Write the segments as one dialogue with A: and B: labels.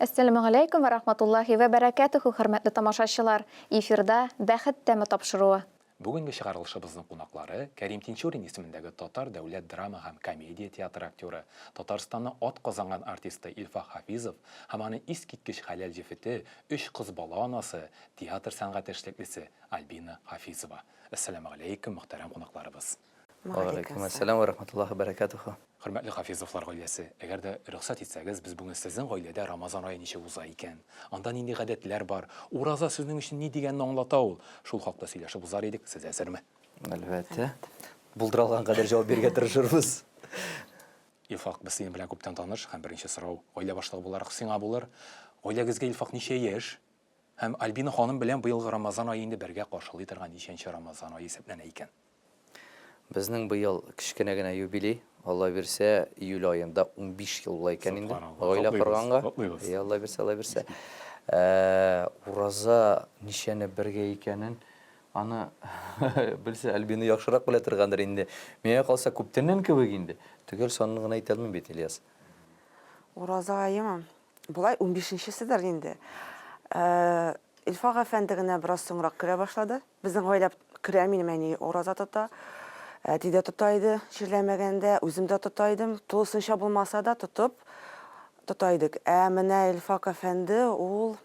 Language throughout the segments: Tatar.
A: Әссәламегаләйкүм вә рахматуллаһи вә бәрәкәтүһү, хөрмәтле тамашачылар! Эфирда Бәхет тәме тапшыруы.
B: Бүгенге чыгарылышыбызның кунаклары, Кәрим Тинчурин исемендәге Татар дәүләт драма һәм комедия театры актеры, Татарстанның атказанган артисты Илфак Хафизов һәм аның искиткеч хәләл җефете, өч кыз бала анасы, театр сәнгате эшлеклесе Альбина Хафизова. Әссәламегаләйкүм, мөхтәрәм кунакларыбыз!
C: Вәгаләйкүм әссәлам вә рахматуллаһи вә бәрәкәтүһү.
B: Хөрмәтле Хафизовлар гаиләсе, әгәр дә рөхсәт итсәгез, без бүген сезнең гаиләдә Рамазан ае ничек уза икән, анда нинди гадәтләр бар, ураза сезнең өчен ни дигәнне аңлата ул, шул хакта сөйләшеп узар идек, сез әзерме?
C: Әлбәттә. Булдыра алган кадәр җавап бирергә тырышырбыз.
B: Илфак, без синең белән күптән таныш һәм беренче сорау гаилә башлыгы буларак сиңа булыр. Гаиләгезгә, Илфак, ничә яшь? Һәм Альбина ханым белән быелгы Рамазан ае инде бергә каршылый торган ничәнче Рамазан ае исәпләнә икән?
C: Безнең быел кечкенә генә юбилей, Алла бирсә, июль аенда 15 ел була икән инде гаилә корганга.
B: Котлыйбыз.
C: Әйе, Алла бирсә, Алла бирсә. Ураза ничәне бергә икәнен, аны белсә, Альбина яхшырак белә торгандыр инде. Миңа калса, күптәннән кебек инде. Төгәл санын гына әйтә алмыйм бит, Ильяс.
D: Ураза аемы? Болай унбишенчеседер инде. Илфак әфәнде генә бераз соңрак керә башлады. Безнең гаилә керә, минем әни ураза тота. Әти дә тота иде, чирләмәгәндә, үзем дә тота идем. Тулысынча булмаса да, тотып тота идек. Ә менә Илфак әфәнде ул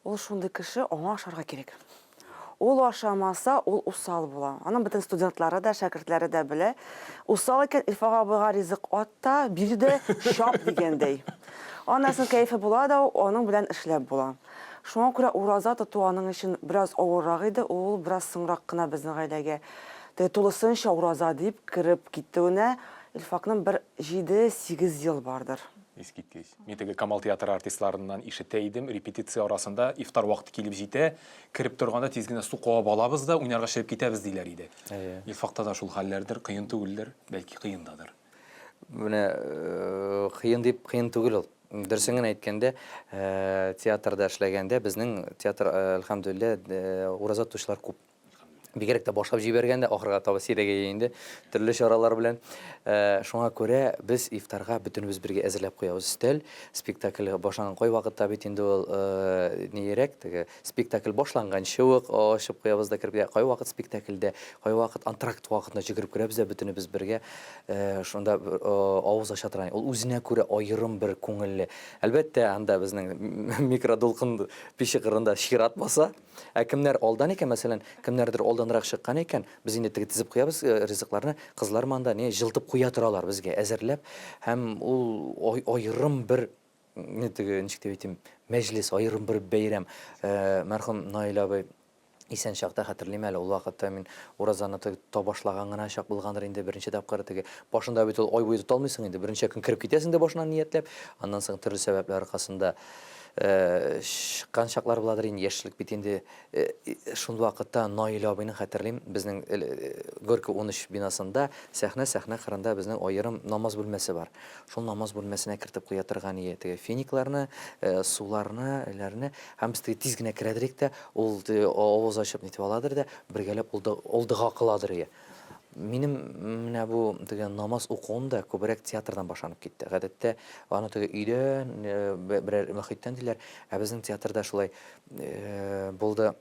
D: Ул шундый кеше, аңа ашарга кирәк. Ул ашамаса, ул усал була. Аның бөтен студентлары да, шәкертләре дә белә. Усал икән, Илфак абыйга ризык ат та, бир дә, чап дигәндәй. Аннан соң кәефе була да, аның белән эшләп була. Шуңа күрә ураза тоту аның өчен бераз авыррак иде, ул бераз соңрак кына безнең гаиләгә теге тулысынча ураза дип кереп китүенә Илфакның бер җиде-сигез ел бардыр.
B: Искиткеч. Мин теге Камал театры артистларыннан ишетә идем, репетиция арасында ифтар вакыты килеп җитә, кереп торганда тиз генә су кабып алабыз да, уйнарга чыгып китәбез диләр иде.
C: Әйе.
B: Илфакта да шул хәлләрдер, кыен түгелдер, бәлки кыендадыр.
C: Менә кыен дип кыен түгел ул. Дөресен генә әйткәндә, театрда эшләгәндә безнең театр, әлхәмдүлилләһ, ураза тотучылар күп. Бигрәк тә башлап җибәргәндә, ахырга таба сирәгәя инде, төрле чаралар белән. Э, шуңа күрә без ифтарга бөтенебез бергә әзерләп куябыз өстәл. Спектакль башланган кай вакытта бит инде ул э, ниерәк, теге спектакль башланганчы ук ачып куябыз да кереп, кай вакыт спектакльдә, кай вакыт антракт вакытында йөгереп керәбез дә бөтенебез бергә э, шунда авыз ача торган. Ул үзенә күрә аерым бер күңелле. Әлбәттә, анда безнең микродулкын пиче кырында чират баса. Ә кемнәр алдан икән, мәсәлән, кемнәрдер алданрак чыккан икән, без инде теге тезеп куябыз э, ризыкларны, кызлар монда не җылытып куя торалар безгә, әзерләп. Һәм ул аерым бер не теге, ничек дип әйтим, мәҗлес, аерым бер бәйрәм. Э, мәрхүм Наил абый исән чакта хәтерлим әле, ул вакытта мин уразаны тота башлаган гына чак булгандыр инде, беренче тапкыр теге башында бит ул ай буе тота алмыйсың инде, берничә көн кереп китәсең дә башына ниятләп, аннан соң төрле сәбәпләр аркасында Чыккан чаклар буладыр инде, яшьлек бит инде. Шул вакытта Наил абыйның хәтерлим, безнең Горький 13 бинасында сәхнә, сәхнә кырында безнең аерым намаз бүлмәсе бар. Шул намаз бүлмәсенә кертеп куя торган ие теге финикларны, суларны, ләрне һәм без теге тиз генә керәдер идек тә, ул авыз ачып нитеп аладыр да, бергәләп ул дога кыладыр ие. Минем менә бу теге намаз укуым да күбрәк театрдан башланып китте. Гадәттә аны теге өйдән, э, берәр мөхиттән диләр. Ә безнең театрда шулай э, булды.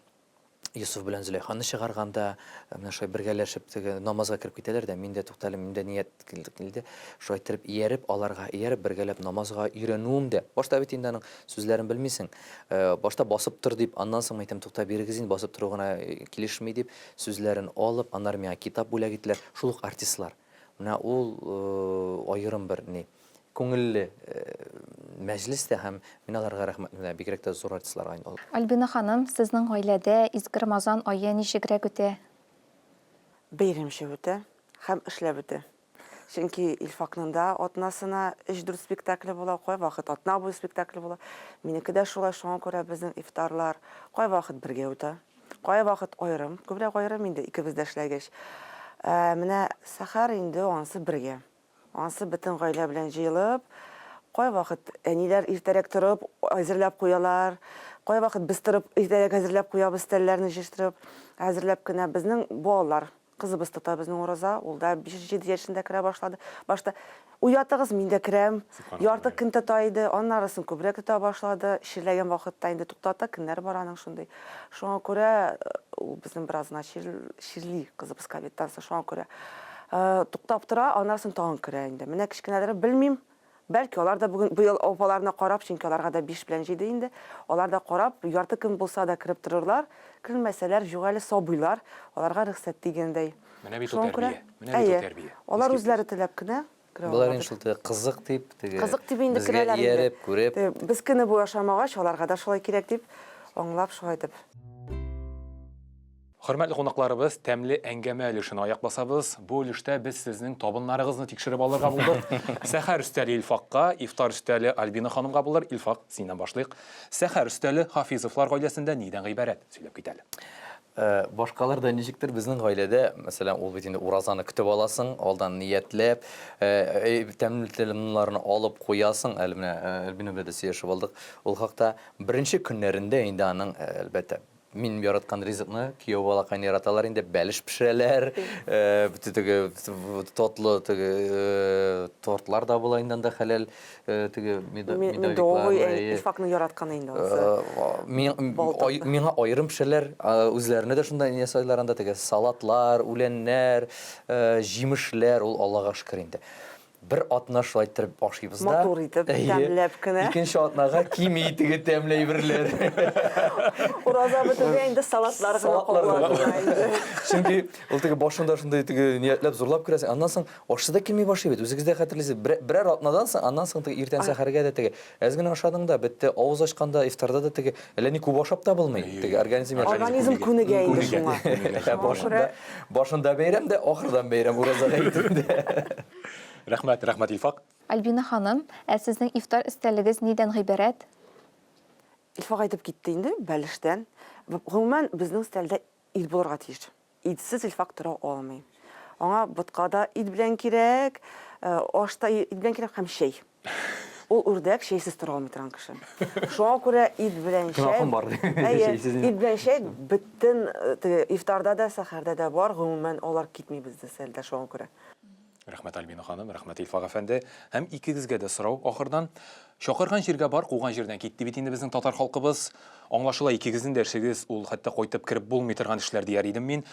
C: Йосыф белән Зөләйханы чыгарганда, э, менә шулай бергәләшеп теге намазга кереп китәләр дә, мин дә туктале, мин дә ният килде. Шулай иттереп ияреп, аларга ияреп, бергәләп намазга өйрәнүем дә. Башта бит инде аның сүзләрен белмисең. Башта басып тор дип, аннан соң әйтәм, тукта, бирегез инде, басып тору гына килешми дип, сүзләрен алып, аннары миңа китап бүләк иттеләр. Шул ук артистлар. Менә ул аерым бер ни, күңелле мәҗлес тә һәм мин аларга рәхмәтле, менә бигрәк тә зур артистларга инде ул.
A: Альбина ханым, сезнең гаиләдә изге Рамазан ае ничегрәк үтә?
D: Бәйрәмчә үтә һәм эшләп үтә. Чөнки Илфакның да атнасына өч-дүрт спектакле була, кайвакыт атна буе спектакле була. Минеке дә шулай, шуңа күрә безнең ифтарлар кайвакыт бергә үтә, кайвакыт аерым, күбрәк аерым инде, икебез дә эшләгәч. Ә менә сәхәр инде анысы бергә. Анысы бөтен гаилә белән җыелып, кайвакыт әниләр иртәрәк торып әзерләп куялар, кайвакыт без торып иртәрәк әзерләп куябыз, өстәлләрне җыештырып, әзерләп кенә. Безнең балалар. Кызыбыз тота безнең ураза, ул да 5-7 яшендә керә башлады. Башта уятыгыз, мин дә керәм. Ярты көн тота иде, аннарысын күбрәк тота башлады. Чирләгән вакытта инде туктата, көннәр бар аның шундый. Шуңа күрә ул безнең бераз гына чирли кызыбыз ковидтан соң, шуңа күрә туктап тора, аннарысын тагын керә инде. Менә кечкенәләре белмим, Бәлки, алар да бүген, быел апаларына карап, чөнки аларга да биш белән җиде инде, алар да карап, ярты көн булса да кереп торырлар, кермәсәләр, юк әле, сабыйлар, аларга рөхсәт дигәндәй.
B: Менә бит ул Шуңа күрә, тәрбия, менә бит ул
D: әйе,
B: тәрбия.
D: алар үзләре теләп кенә керә
C: Болар инде
D: алалардыр.
C: шул теге кызык дип, теге
D: Кызык дип инде
C: безгә
D: керәләр инде.
C: ияреп, күреп.
D: Теге без көне буе ашамагач, аларга да шулай кирәк дип, аңлап, шулай итеп.
B: Хөрмәтле кунакларыбыз, тәмле әңгәмә өлешенә аяк басабыз. Бу өлештә без сезнең табыннарыгызны тикшереп алырга булдык. Сәхәр өстәле Илфакка, ифтар өстәле Альбина ханымга булыр. Илфак, синнән башлыйк. Сәхәр өстәле Хафизовлар гаиләсендә нидән гыйбарәт? Сөйләп кит әле.
C: Э, башкалар да ничектер безнең гаиләдә, мәсәлән, ул бит инде уразаны көтеп аласың, алдан ниятләп, э, э, тәмле телемнәрне алып куясың. Әле менә Альбина белән дә сөйләшеп алдык. Ул хакта беренче көннәрендә инде аның, әлбәттә, Мин яраткан ризыкны кияү балакайны яраталар инде, бәлеш пешерәләр, э, бөтен теге татлы теге э, тортлар да була инде анда хәләл э, теге
D: медовый Илфакның яратканы инде анысы.
C: Миңа аерым пешерәләр, үзләренә дә шунда ясайлар анда теге салатлар, үләннәр, җимешләр, ул Аллага шөкер инде. Бер атна шулай иттереп ашыйбыз да.
D: Матур итеп, тәмләп кенә.
C: Икенче атнага кими теге тәмле әйберләр.
D: Ураза бетүгә инде салатлар гына кабыла инде.
C: Чөнки ул теге башында шундый теге ниятләп зурлап керәсең, аннан соң ашсы да килми башлый бит. Үзегез дә хәтерлисез, берәр атнадан соң, аннан соң теге иртән сәхәргә дә теге әз генә ашадың да, бетте. Авыз ачканда, ифтарда да теге әллә ни күп ашап та булмый. Теге организм
D: Организм күнегә инде шуңа.
C: Башында Башында бәйрәм дә, ахырдан бәйрәм ураза гаетендә.
B: Рәхмәт, рәхмәт, Илфак.
A: Альбина ханым, ә сезнең ифтар өстәлегез нидән гыйбарәт?
D: Илфак әйтеп китте инде, бәлештән. Гомумән, безнең өстәлдә ит булырга тиеш. Итсез Илфак тора алмый. Аңа ботка да ит белән кирәк, аш та ит белән кирәк һәм чәй. Ул үрдәк чәйсез тора алмый торган кеше. Шуңа күрә ит белән чәй.
C: Гөнаһым бар.
D: Әйе, ит белән чәй бөтен э, теге ифтарда да, сәхәрдә дә бар. Гомумән, алар китми бездә сәлдә шуңа күрә.
B: Рәхмәт, Альбина ханым, рәхмәт, Илфак әфәнде. Һәм икегезгә дә сорау ахырдан. Чакырган җиргә бар, куган җирдән кит, ди бит инде безнең татар халкыбыз. Аңлашыла, икегезнең дә эшегез ул хәтта кайтып кереп булмый торган эшләр дияр идем мин.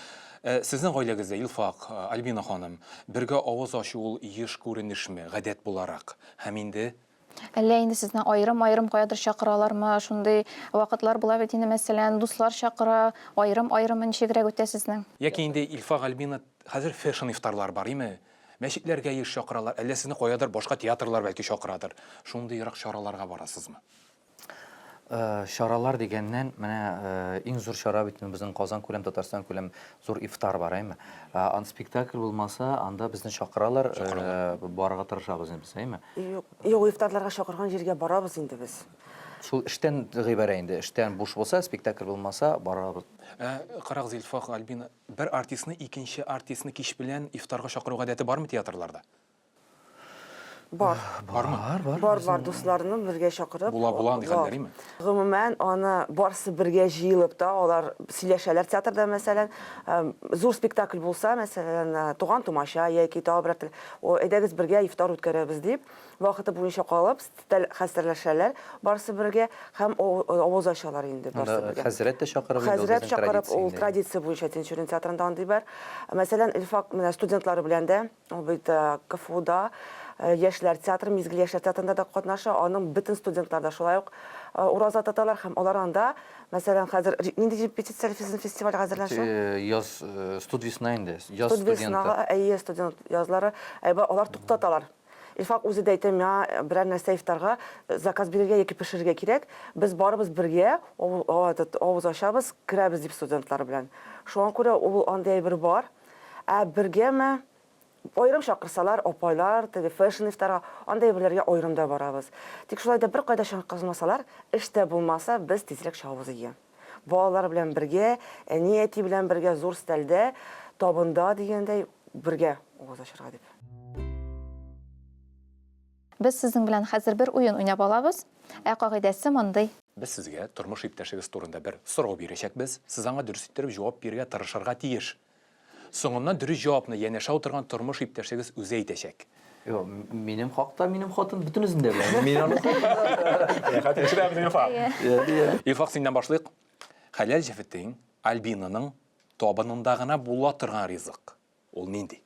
B: Э, сезнең гаиләгездә, Илфак, э, Альбина ханым, бергә авыз ачу ул еш күренешме, гадәт буларак? Һәм инде
A: Әллә инде сезне аерым-аерым каядыр чакыралармы? Шундый вакытлар була бит инде, мәсәлән, дуслар чакыра, аерым-аерымы ничегрәк үтә сезнең?
B: Яки инде Илфак, Альбина, хәзер фэшн ифтарлар бар, име? Мәчетләргә еш чакыралар, әллә сезне каядыр башка театрлар бәлки чакырадыр. Шундыйрак чараларга барасызмы?
C: Э, чаралар дигәннән, менә э, иң зур чара бит инде безнең Казан күләм, Татарстан күләм зур ифтар бар, әйме? Э, ан спектакль булмаса, анда безне чакыралар, барырга тырышабыз инде без, әйме?
D: Юк, юк, ифтарларга чакырган җиргә барабыз инде без.
C: Шул эштән гыйбарә инде, эштән буш булса, спектакль булмаса, барабыз.
B: Ә, карагыз, Илфак, Альбина, бер артистны икенче артистны кич белән ифтарга чакыру гадәте бармы театрларда?
D: Бар.
B: Бармы?
C: Бар, бар.
D: Бар, бар, дусларны бергә чакырып.
B: Була, була андый хәлләр, име?
D: Гомумән, аны барысы бергә җыелып та, алар сөйләшәләр театрда, мәсәлән, зур спектакль булса, мәсәлән, туган тумача яки тагы берәр тел, әйдәгез бергә ифтар үткәрәбез дип, вакыты буенча калып, өстәл хәстәрләшәләр барысы бергә һәм авыз ачалар инде барысы бергә.
C: Хәзрәт тә чакырып инде, ул
D: Хәзрәт
C: безнең
D: чакырып,
C: традиция
D: ул
C: инде.
D: традиция буенча Тинчурин театрында андый бар. Мәсәлән, Илфак менә студентлары белән дә, ул бит КФУда яшьләр театры, Мизгел яшьләр театрында да катнаша, аның бөтен студентлар да шулай ук ураза тоталар һәм алар анда, мәсәлән, хәзер нинди репетиция сезнең фестивальгә әзерләнү?
C: Яз, студвесна инде, яз студенты.
D: Студвеснага, әйе, студент язлары, алар туктаталар. Илфак үзе дә әйтә, миңа берәр нәрсә ифтарга заказ бирергә яки пешерергә кирәк. Без барыбыз бергә авыз ачабыз, керәбез дип студентлар белән. Шуңа күрә ул андый әйбер бар. Ә бергәме, аерым чакырсалар, апайлар, теге фэшн ифтарга, андый әйберләргә аерым да барабыз. Тик шулай да беркайда чакырмасалар, эш тә булмаса, без тизрәк чыгабыз өйгә. Балалар белән бергә, әни-әти белән бергә зур стәлдә, табында дигәндәй, бергә авыз ачарга дип.
A: Без сезнең белән хәзер бер уен уйнап алабыз. Ә кагыйдәсе мондый.
B: Без сезгә тормыш иптәшегез турында бер сорау бирәчәкбез. Сез аңа дөрес иттереп җавап бирергә тырышырга тиеш. Соңыннан дөрес җавапны янәшә утырган тормыш иптәшегез үзе әйтәчәк.
C: Юк, минем хакта минем хатын бөтенесен дә белә. Мин аны
B: Рәхәт ишетәбез, Илфак. Илфак, синнән башлыйк. Хәләл җефетең Альбинаның табынында гына була торган ризык. Ул нинди?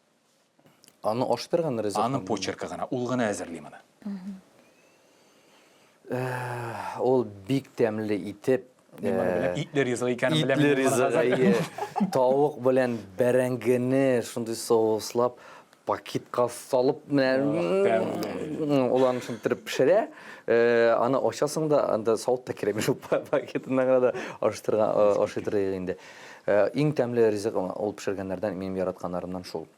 C: Аны ашый торган ризык.
B: Аның почеркы гына, ул гына әзерли моны.
C: Ул бик тәмле итеп
B: Мин моны беләм, итле ризык икәнен беләм.
C: Итле ризык, әйе. Тавык белән бәрәңгене шундый соуслап, пакетка салып, менә ул аны шундый итеп пешерә. Аны ачасың да, анда савыт та кирәкми, шул пакетыннан гына да ашыштырга, ашый торыйк инде. Иң тәмле ризык ул пешергәннәрдән, минем яратканнарымнан шул.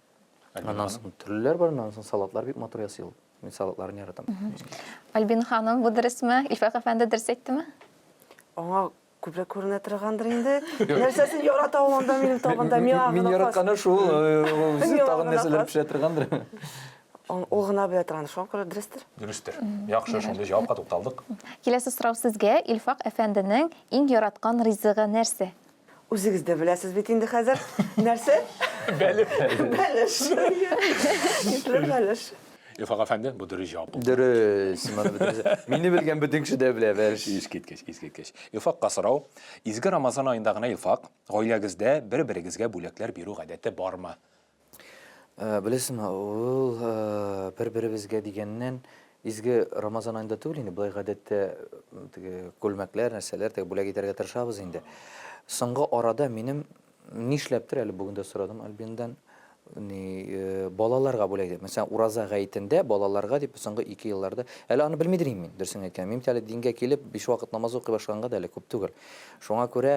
C: Аннан соң төрлеләр бар, аннан соң салатлар бик матур ясый ул. Мин салатларын яратам.
A: Альбина ханым, бу дөресме? Илфак әфәнде дөрес әйттеме?
D: Аңа күбрәк күренә торгандыр инде. Нәрсәсен ярата ул анда минем табында, миңа
C: гына. Мин яратканы шул, үзе тагын нәрсәләр пешерә торгандыр.
D: Ул гына белә торган, шуңа күрә дөрестер.
B: Дөрестер. Яхшы, шундый җавапка тукталдык.
A: Киләсе сорау сезгә, Илфак әфәнденең иң яраткан ризыгы нәрсә?
D: Үзегез дә беләсез бит инде хәзер. Нәрсә?
B: Бәлеш.
D: Бәлеш. Итле бәлеш.
B: Илфак әфәнде, бу дөрес җавап
C: булды. Дөрес. Моны бөтенесе. Мине белгән бөтен кеше дә белә бәлеш.
B: Искиткеч, искиткеч. Илфакка сорау. Изге Рамазан аенда гына Илфак, гаиләгездә бер-берегезгә бүләкләр бирү гадәте бармы?
C: Беләсезме, ул бер-беребезгә дигәннән изге Рамазан аенда түгел инде, болай гадәттә теге күлмәкләр, нәрсәләр теге бүләк итәргә тырышабыз инде. Соңгы арада минем нишләптер, әле бүген дә сорадым Альбиндан, ни балаларга бүләк итеп. Мәсәлән, ураза гаетендә балаларга дип соңгы ике елларда, әле аны белмидер идем мин, дөресен әйткәндә. Мин бит әле дингә килеп, биш вакыт намаз укый башлаганга да әле күп түгел. Шуңа күрә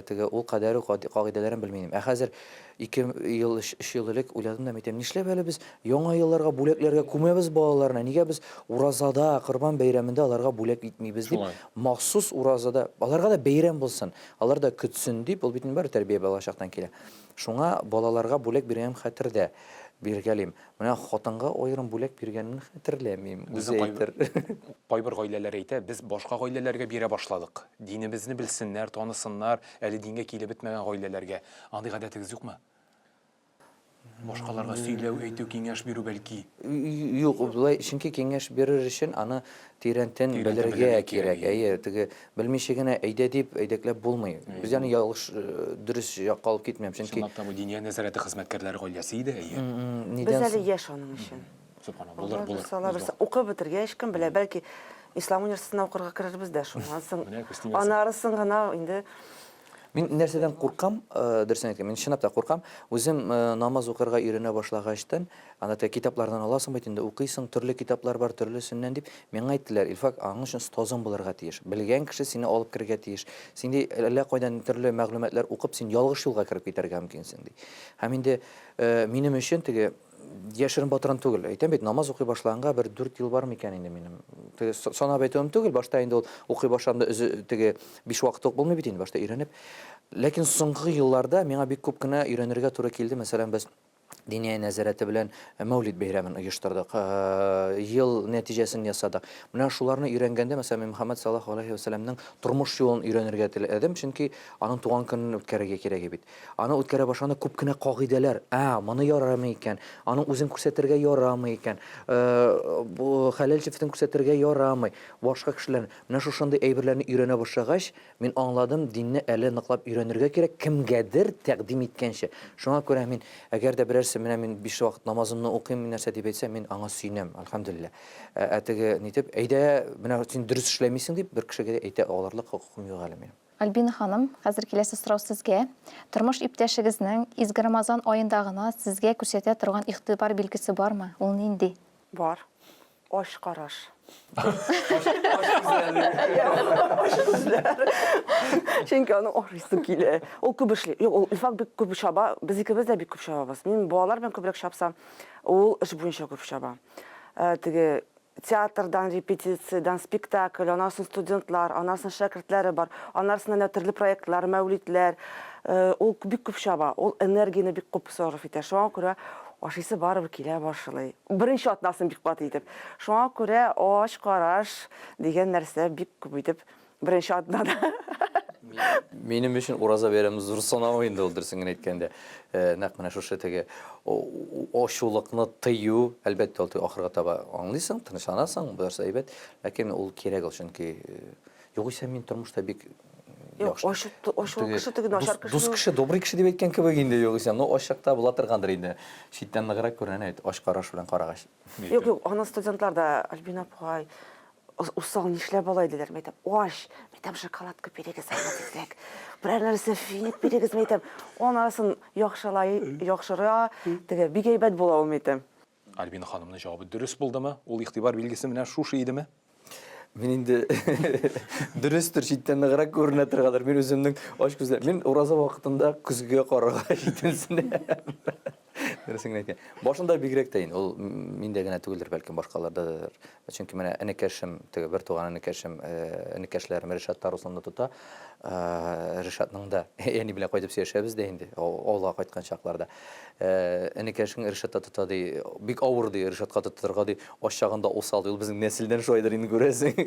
C: теге ул кадәр үк кагыйдәләрен белми идем. Ә хәзер Ике ел, өч ел элек уйладым да, әйтәм, нишләп әле без Яңа елларга бүләкләргә күмәбез балаларны, нигә без уразада, Корбан бәйрәмендә аларга бүләк итмибез дип, махсус уразада, аларга да бәйрәм булсын, алар да көтсен дип, ул бит инде бары тәрбия балачактан килә. Шуңа балаларга бүләк биргәнем хәтердә, биргәлим. Менә хатынга аерым бүләк биргәнен хәтерләмим, үзе әйтер.
B: Кайбер гаиләләр әйтә, без башка гаиләләргә бирә башладык. Динебезне белсеннәр, танысыннар, әле дингә килеп бетмәгән гаиләләргә. Андый гадәтегез юкмы? Башкаларга сөйләү, әйтү, киңәш бирү бәлки?
C: Юк, болай, чөнки киңәш бирер өчен аны тирәнтен белергә кирәк. Әйе, теге белмичә генә әйдә дип әйдәкләп булмый. Без аны ялгыш дөрес якка алып китмим, чөнки
B: Чынлап та бу Диния нәзарәте хезмәткәрләре гаиләсе иде, әйе.
D: Без әле яшь аның өчен.
B: Сөбханалла, булыр, булыр.
D: Укып бетергәч, кем белә, бәлки Ислам университетына укырга керербез дә, шуннан соң. Анарысын гына инде
C: Мин нәрсәдән куркам, дөресен әйткәндә, мин чынлап та куркам. Үзем намаз укырга өйрәнә башлагачтан, анда теге китаплардан аласың бит инде, укыйсың, төрле китаплар бар, төрлесеннән дип, миңа әйттеләр, Илфак, аның өчен остазың булырга тиеш. Белгән кеше сине алып керергә тиеш. Син ди, әллә кайдан төрле мәгълүматлар укып, син ялгыш юлга кереп китәргә мөмкинсең, ди. Һәм инде минем өчен теге Яшерен батырын түгел. Әйтәм бит, намаз укый башлаганга бер дүрт ел бар микән инде минем. Теге санап әйтүем түгел, башта инде ул укый башлаганда үзе теге биш вакыт ук булмый бит инде, башта өйрәнеп. Ләкин соңгы елларда миңа бик күп кенә өйрәнергә туры килде. Мәсәлән, без Диния нәзарәте белән Мәүлид бәйрәмен оештырдык. Ел нәтиҗәсен ясадык. Менә шуларны өйрәнгәндә, мәсәлән, мин Мөхәммәд саллаллаһу алейһи ва сәлләмнең тормыш юлын өйрәнергә теләдем, чөнки аның туган көнен үткәрергә кирәк бит. Аны үткәрә башлаганда күп кенә кагыйдәләр, ә, моны ярамый икән, аның үзен күрсәтергә ярамый икән, бу хәләл җефетен күрсәтергә ярамый, башка кешеләрне. Менә шушындый әйберләрне өйрәнә башлагач, мин аңладым, динне әле ныклап өйрәнергә кирәк, кемгәдер тәкъдим иткәнче. Шуңа күрә мин, әгәр дә берәрсе, менә мин биш вакыт намазымны укыйм, нәрсә дип әйтсә, мин аңа сөенәм, әлхәмдүлилләһ. Ә теге нитеп, әйдә, менә син дөрес эшләмисең дип, бер кешегә дә әйтә алырлык хокукым юк әле минем.
A: Альбина ханым, хәзер киләсе сорау сезгә. Тормыш иптәшегезнең изге Рамазан аенда гына сезгә күрсәтә торган игътибар билгесе бармы? Ул нинди?
D: Бар. Ач караш. Ач күзләр. Чөнки аның ашыйсы килә. Ул күп эшли. Юк, ул Илфак бик күп чаба. Без икебез дә бик күп чабабыз. Мин балалар белән күбрәк чапсам, ул эш буенча күп чаба. Теге Театрдан репетициядән спектакль, аннан соң студентлар, аннан соң шәкертләре бар, аннан әнә төрле проектлар, мәүлидләр. Ул бик күп чаба, ул энергияне бик күп сарыф итә. Шуңа күрә ашыйсы барыбер килә башлый. Беренче атнасын бик каты итеп. Шуңа күрә ач караш дигән нәрсә бик күп итеп беренче атнада.
C: Минем өчен ураза бәйрәме зур сынау инде ул, дөресен генә әйткәндә. Нәкъ менә шушы теге ачулыкны тыю, әлбәттә, ул ахырга таба аңлыйсың, тынычланасың, барысы әйбәт, ләкин ул кирәк ул, чөнки югыйсә мин тормышта бик
D: Юк, ачу, ачулы кеше теге начар кеше.
C: Дус кеше, добрый кеше дип әйткән кебек инде, югыйсә. Ну, ач чакта була торгандыр инде. Читтән ныграк күренә бит, ач караш белән карагач.
D: Юк, юк, аны студентлар да, Альбина апай, усал нишләп алай диләр. Мин әйтәм, ач, мин әйтәм, шоколадка бирегез аңа тизрәк. Берәр нәрсә финик бирегез, мин әйтәм. Анысын яхшылай, яхшыра, теге бик әйбәт була ул, мин әйтәм.
B: Альбина ханымның җавабы дөрес булдымы? Ул игътибар билгесе менә шушы идеме?
C: Мин инде дөрестер, читтән ныграк күренә торгандыр. Мин үземнең ач күзләр. Мин ураза вакытында көзгегә карарга читенсенәм. Дөресен генә әйткән. Башында бигрәк тә инде ул миндә генә түгелдер, бәлкем башкалардадыр. Чөнки менә энекәшем, теге бер туган энекәшем, энекәшләрем Ришат та Русланны тота. Ришатның да әни белән кайтып сөйләшәбез дә инде, авылга кайткан чакларда. Энекәшең Ришатта тота ди, бик авыр ди Ришатка тоттырырга ди, ач чагында усал ди, ул безнең нәселдән шулайдыр инде күрәсең.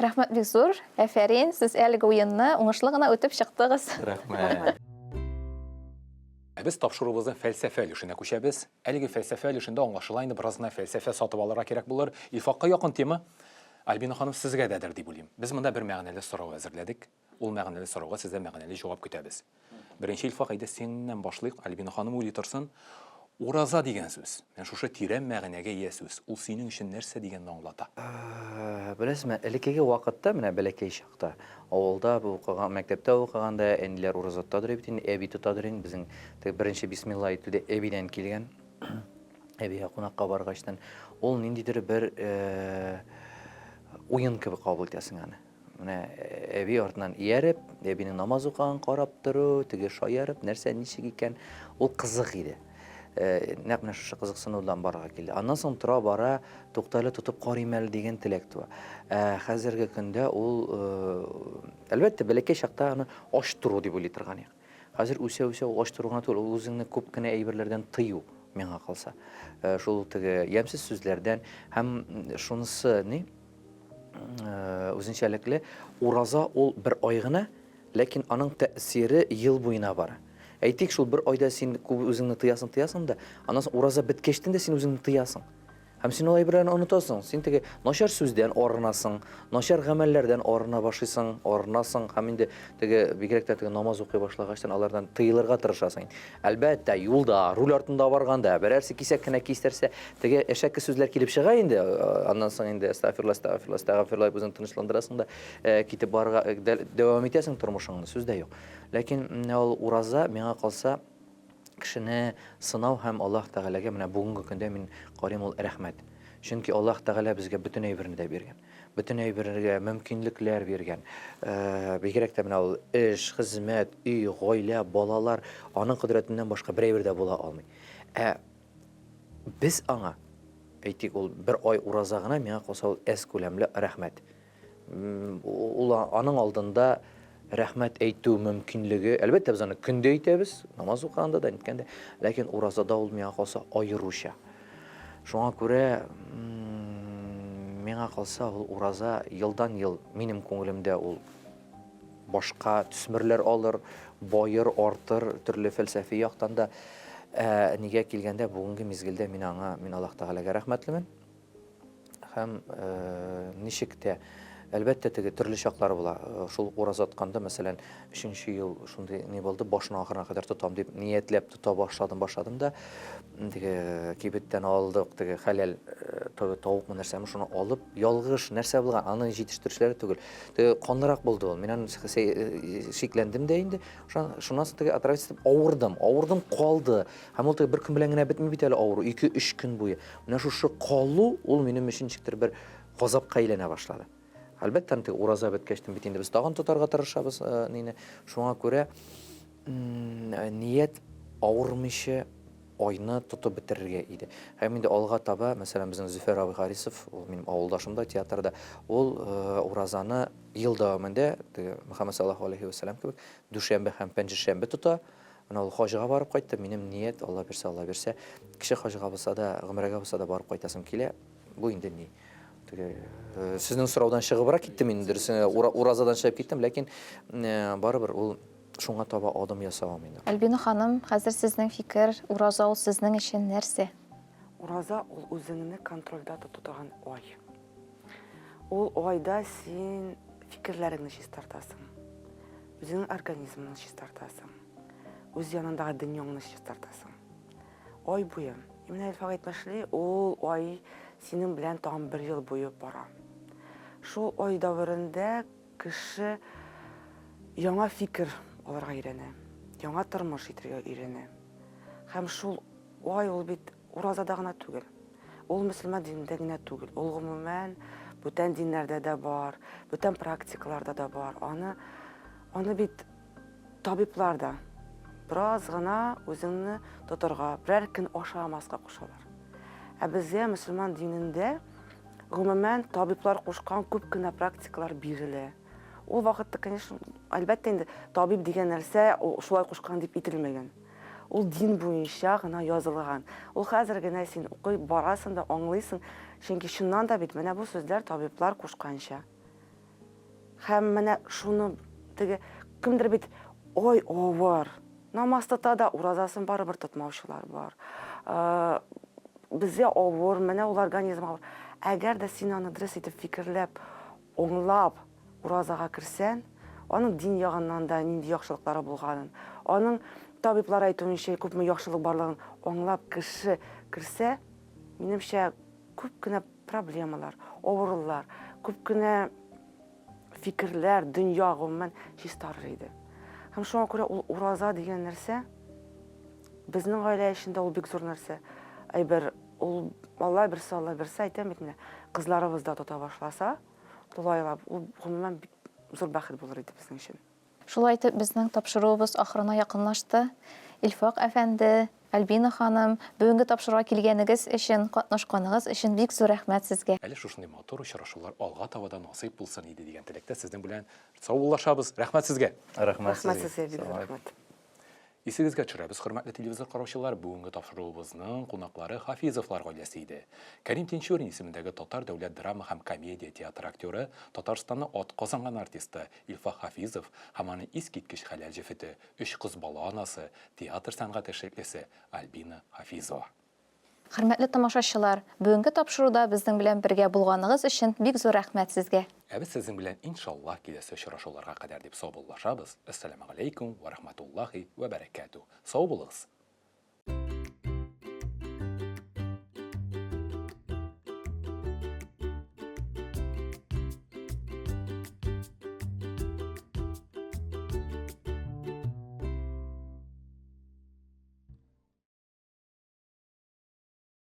A: Рәхмәт бик зур, әфәрин, сез әлеге уенны уңышлы гына үтеп чыктыгыз.
C: Рәхмәт.
B: Ә без тапшыруыбызның фәлсәфә өлешенә күчәбез. Әлеге фәлсәфә өлешендә аңлашыла инде бераз гына фәлсәфә сатып алырга кирәк булыр. Илфакка якын тема. Альбина ханым, сезгә дәдер дип уйлыйм. Без монда бер мәгънәле сорау әзерләдек. Ул мәгънәле сорауга сездән мәгънәле җавап көтәбез. Беренче Илфак, әйдә синнән башлыйк, Альбина ханым уйлый торсын. Ураза дигән сүз, менә шушы тирән мәгънәгә ия сүз, ул синең өчен нәрсә дигәнне аңлата?
C: Беләсезме, элеккеге вакытта, менә бәләкәй чакта, авылда укыган, мәктәптә укыганда әниләр ураза тотадыр бит инде, әби тотадыр инде, безнең теге беренче бисмилла әйтү дә әбидән килгән. Әбигә кунакка баргачтан, ул ниндидер бер уен кебек кабул итәсең аны. Менә әби артыннан ияреп, әбинең намаз укыганын карап тору, теге шаярып, нәрсә ничек икән, ул кызык иде. Нәкъ менә шушы кызыксынудан барлыкка килде. Аннан соң тора-бара туктале тотып карыйм әле дигән теләк туа. Ә хәзерге көндә ул, әлбәттә, бәләкәй чакта аны ач тору дип уйлый торган идек. Хәзер үсә-үсә ул ач тору гына түгел, ул үзеңне күп кенә әйберләрдән тыю, миңа калса. Шул теге ямьсез сүзләрдән һәм шунысы ни, үзенчәлекле, ураза ул бер ай гына, ләкин аның тәэсире ел буена бара. Әйтик, шул бер айда син күп үзеңне тыясың, тыясың да, аннан соң ураза беткәчтен дә син үзеңне тыясың. Һәм син ул әйберләрне онытасың. Син теге начар сүздән арынасың, начар гамәлләрдән арына башлыйсың, арынасың һәм инде теге бигрәк тә теге намаз укый башлагачтан алардан тыелырга тырышасың. Әлбәттә, юлда, руль артында барганда берәрсе кисәк кенә кистерсә, теге әшәке сүзләр килеп чыга инде. Аннан соң инде әстәгъфирулла, әстәгъфирулла, әстәгъфирулла дип үзеңне тынычландырасың да, китеп барырга дәвам итәсең тормышыңны, сүз дә юк. Ләкин менә ул ураза миңа калса кешене сынау һәм Аллаһ Тәгаләгә менә бүгенге көндә мин карыйм ул рәхмәт. Чөнки Аллаһ Тәгалә безгә бөтен әйберне дә биргән. Бөтен әйбергә мөмкинлекләр биргән. Э, бигрәк тә менә ул эш, хезмәт, өй, гаилә, балалар аның кодрәтеннән башка бер әйбер дә була алмый. Ә без аңа, әйтик, ул бер ай ураза гына миңа калса ул әз күләмле рәхмәт. Ул аның алдында рәхмәт әйтү мөмкинлеге, әлбәттә, без аны көндә әйтәбез, намаз укыганда да, ниткәндә, ләкин уразада ул миңа калса аеруча. Шуңа күрә миңа калса ул ураза елдан-ел минем күңелемдә ул башка төсмерләр алыр, баер, артыр, төрле фәлсәфи яктан да. Ә нигә килгәндә, бүгенге мизгелдә мин аңа, мин Аллаһ Тәгаләгә рәхмәтлемен. Һәм ничек тә, әлбәттә, теге төрле чаклар була. Шул ураза тотканда, мәсәлән, өченче ел шундый ни булды, башына ахырына кадәр тотам дип ниятләп тота башладым, башладым да, теге кибеттән алдык, теге хәләл тавыкмы нәрсәме, шуны алып, ялгыш нәрсә булган, аны җитештерүчеләр түгел. Теге канлырак булды ул. Мин аны шикләндем дә инде. Шуннан соң теге отравиться итеп авырдым. Авырдым, калды. Һәм ул теге бер көн белән генә бетми бит әле авыру, ике-өч көн буе. Менә шушы калу, ул минем өчен ничектер бер газапка әйләнә башлады. Әлбәттә, теге ураза беткәч бит инде без тагын тотарга тырышабыз э, нине. Шуңа күрә ният авырмыйча айны тотып бетерергә иде. Һәм инде алга таба, мәсәлән, безнең Зөфәр абый Харисов, ул минем авылдашым да театрда, ул э, уразаны ел дәвамында теге Мөхәммәд саллаллаһу алейхи вәсәләм кебек дүшәмбе һәм пәнҗешәмбе тота. Менә ул хаҗга барып кайтты. Минем ният, Алла бирсә, Алла бирсә, кече хаҗга булса да, гомрәгә булса да барып кайтасым килә. Бу инде ни? Теге э, сезнең сораудан чыгыбрак киттем инде, дөресен уразадан чыгып киттем, ләкин э, барыбер ул шуңа таба адым ясавым инде.
A: Альбина ханым, хәзер сезнең фикер, ураза ул сезнең өчен нәрсә?
D: Ураза ул үзеңне контрольдә тоту торган ай. Ул айда син фикерләреңне чистартасың, үзеңнең организмыңны чистартасың, үз янындагы дөньяңны чистартасың. Ай буе. И менә Илфак әйтмешли, ул ай синең белән тагын бер ел буе бара. Шул ай дәверендә кеше яңа фикер алырга өйрәнә, яңа тормыш итәргә өйрәнә. Һәм шул ай ул бит уразада гына түгел. Ул мөселман динендә генә түгел. Ул гомумән бүтән диннәрдә дә бар, бүтән практикаларда да бар. Аны аны бит Табиблар да бераз гына үзеңне тотарга, берәр көн ашамаска кушалар. Ә безгә мөселман динендә гомумән табиблар кушкан күп кенә практикалар бирелә. Ул вакытта, конечно, әлбәттә инде табиб дигән нәрсә ул шулай кушкан дип ителмәгән. Ул дин буенча гына язылган. Ул хәзер генә син укый барасың да аңлыйсың, чөнки чыннан да бит менә бу сүзләр табиблар кушканча. Һәм менә шуны теге кемдер бит ой авыр. Намаз тота да уразасын барыбер тотмаучылар бар. Э, безгә авыр, менә ул организм авыр. Әгәр дә син аны дөрес итеп фикерләп, аңлап уразага керсән, аның дин ягыннан да нинди яхшылыклары булганын, аның табиблар әйтүенчә күпме яхшылык барлыгын аңлап кеше керсә, минемчә, күп кенә проблемалар, авырулар, күп кенә фикерләр, дөнья гомумән чистарыр иде. Һәм шуңа күрә ул ураза дигән нәрсә безнең гаилә эчендә ул бик зур нәрсә. Әйбер, ул Алла бирсә, Алла бирсә, әйтәм бит менә, кызларыбыз да тота башласа, тулайлап, ул гомумән бик зур бәхет булыр иде безнең өчен.
A: Шулай итеп, безнең тапшыруыбыз ахырына якынлашты. Илфак әфәнде, Альбина ханым, бүгенге тапшыруга килгәнегез өчен, катнашканыгыз өчен бик зур рәхмәт сезгә.
B: Әле шушындый матур очрашулар алга таба да насыйп булсын иде дигән теләктә сезнең белән саубуллашабыз. Рәхмәт сезгә!
C: Рәхмәт
D: Рәхмәт сезгә, бик зур рәхмәт.
B: Исегезгә төшерәбез, хөрмәтле телевизор караучылар, бүгенге тапшыруыбызның кунаклары Хафизовлар гаиләсе иде. Кәрим Тинчурин исемендәге Татар дәүләт драма һәм комедия театры актеры, Татарстанның атказанган артисты Илфак Хафизов һәм аның искиткеч хәләл җефете, өч кыз бала анасы, театр сәнгате эшлеклесе Альбина Хафизова.
A: Хөрмәтле тамашачылар, бүгенге тапшыруда безнең белән бергә булганыгыз өчен бик зур рәхмәт сезгә.
B: Ә без сезнең белән, иншаллаһ, киләсе очрашуларга кадәр дип саубуллашабыз. Әссәламегаләйкүм вә рахматуллаһи вә бәрәкәтү. Сау булыгыз!